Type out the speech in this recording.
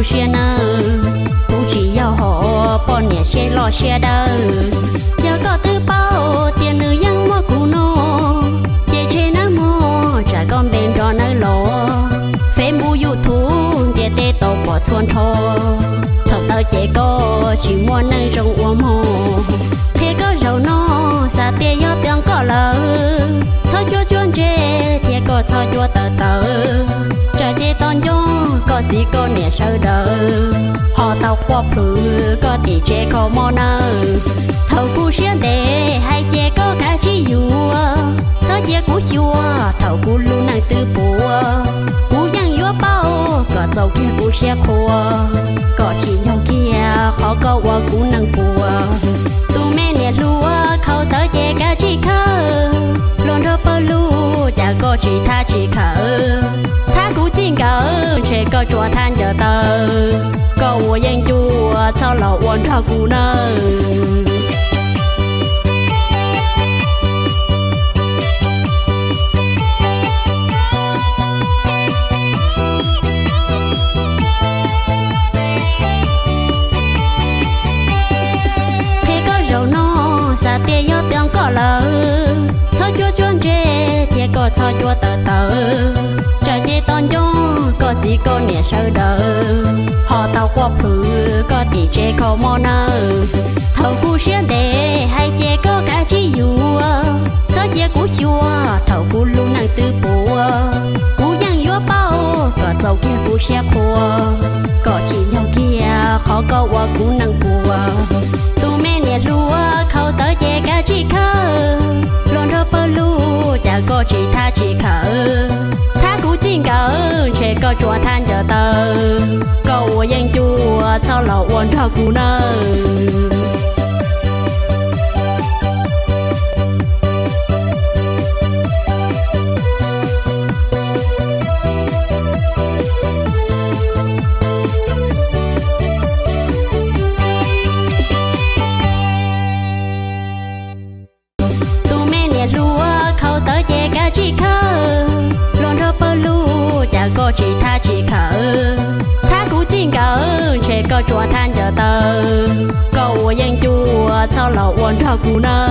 siab nawb. Kuv tsis yog hom poj niam siab loj siab dawb. Yog koj twb paub tias nws yeej muaj kuv noj, ces tseg nawb mog, tsam koj npe nrov nawb los. Facebook YouTube ntiaj teb tau pom txhua nrho. Thaum ntawd ces koj tsis muaj neej zoo ua mog. Qhia koj zaum no, xav tias yog tias koj lawm, txhob cuab cuab ntseg thiab koj txhob cuab tawv tawv. Tsam ces tau nco koj txiv koj niam sawv daws, ho tau quaj plhws koj tim tsev kho mob nawb. Thaum kuv siab ntev hais ces koj kav tsij yuav, txhob cia kuv xyuas thaum kuv lub neej twb puas. Kuv yeej yuav pauj kom txaus kiag kuv siab qhuas, kom tsim nyog kiag qhov koj ua kuv neej puas. Tus me niam hluas khau tawv ces kav tsij khawb, luag nrog pawg lug cas koj tsis thab tsis khawb. Thab kuv txij nkawm ntshe koj tsuas thab ncaws taw, koj ua yeeb ncuab txhob los ua nrog kuv nawb. Qhia koj zaum no, xav tias yog tias koj lawm, txhob cuab cuab ntseg thiab koj txhob cuab tawv tawv. Tsam ces tau nco koj txiv koj niam sawv daws, ho tau quaj plhws koj tim tsev kho mob nawb. Thaum kuv siab ntev hais ces koj kav tsij yuav, txhob cia kuv xyuas thaum kuv lub neej twb puas. Kuv yeej yuav pauj kom txaus kiag kuv siab qhuas, kom tsim nyog kiag qhov koj ua kuv neej puas. Tus me niam hluas khau tawv ces kav tsij khawb, luag nrog pawg lug cas koj tsis thab tsis khawb. Thab kuv txij nkawm ntshe koj tsuas thab ncaws taw, koj ua yeeb ncuab txhob los ua nrog kuv nawb. Tus me niam hluas khau tawv ces kav tsij khawb, luag nrog pawg lug cas koj tsis thab tsis khawb. Thab kuv txij nkawm ntshe koj tsuas thab ncaws taw, koj ua yeeb ncuab txhob los ua nrog kuv nawb.